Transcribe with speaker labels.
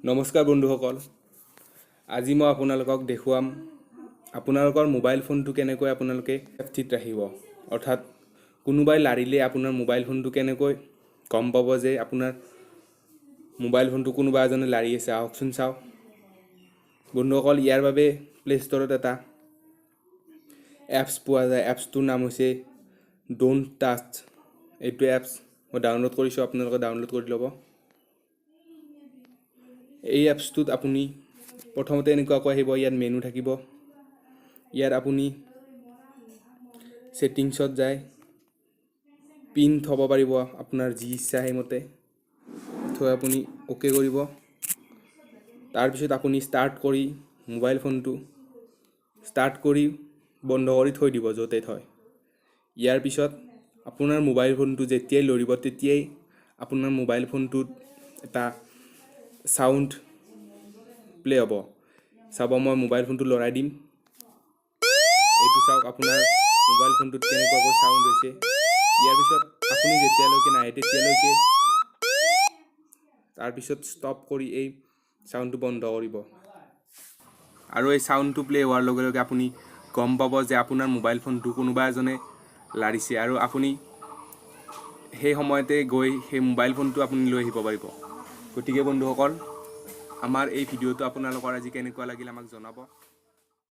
Speaker 1: নমস্কাৰ বন্ধুসকল, আজি মই আপোনালোকক দেখুৱাম আপোনালোকৰ মোবাইল ফোনটো কেনেকৈ আপোনালোকে ছেফটিত ৰাখিব, অৰ্থাৎ কোনোবাই লাৰিলে আপোনাৰ মোবাইল ফোনটো কেনেকৈ গম পাব যে আপোনাৰ মোবাইল ফোনটো কোনোবা এজনে লাৰি আছে। আহকচোন চাওঁ। বন্ধুসকল, ইয়াৰ বাবে প্লে' ষ্ট'ৰত এটা এপছ পোৱা যায়। এপছটোৰ নাম হৈছে don't touch. এইটো এপছ মই ডাউনলোড কৰিছোঁ, আপোনালোকে ডাউনলোড কৰি ল'ব। এই এপছটোত আপুনি প্ৰথমতে এনেকুৱাকৈ আহিব। ইয়াত মেনু থাকিব। ইয়াত আপুনি ছেটিংছত যায় পিন থ'ব পাৰিব, আপোনাৰ যি ইচ্ছা সেইমতে থৈ আপুনি অ'কে কৰিব। তাৰপিছত আপুনি ষ্টাৰ্ট কৰি মোবাইল ফোনটো ষ্টাৰ্ট কৰি বন্ধ কৰি থৈ দিব য'তে থয়। ইয়াৰ পিছত আপোনাৰ মোবাইল ফোনটো যেতিয়াই লৰিব, তেতিয়াই আপোনাৰ মোবাইল ফোনটোত এটা চাউণ্ড প্লে' হ'ব। চাব, মই মোবাইল ফোনটো লৰাই দিম। এইটো চাওক, আপোনাৰ মোবাইল ফোনটোত কেনেকুৱাকৈ চাউণ্ড হৈছে। ইয়াৰ পিছত আপুনি যেতিয়ালৈকে নাহে তেতিয়ালৈকে, তাৰপিছত ষ্টপ কৰি এই চাউণ্ডটো বন্ধ কৰিব আৰু এই চাউণ্ডটো প্লে' হোৱাৰ লগে লগে আপুনি গম পাব যে আপোনাৰ মোবাইল ফোনটো কোনোবা এজনে লাৰিছে আৰু আপুনি সেই সময়তে গৈ সেই মোবাইল ফোনটো আপুনি লৈ আহিব পাৰিব। গতিকে বন্ধুসকল, আমাৰ এই ভিডিঅ'টো আপোনালোকৰ আজি কেনেকুৱা লাগিল আমাক জনাব।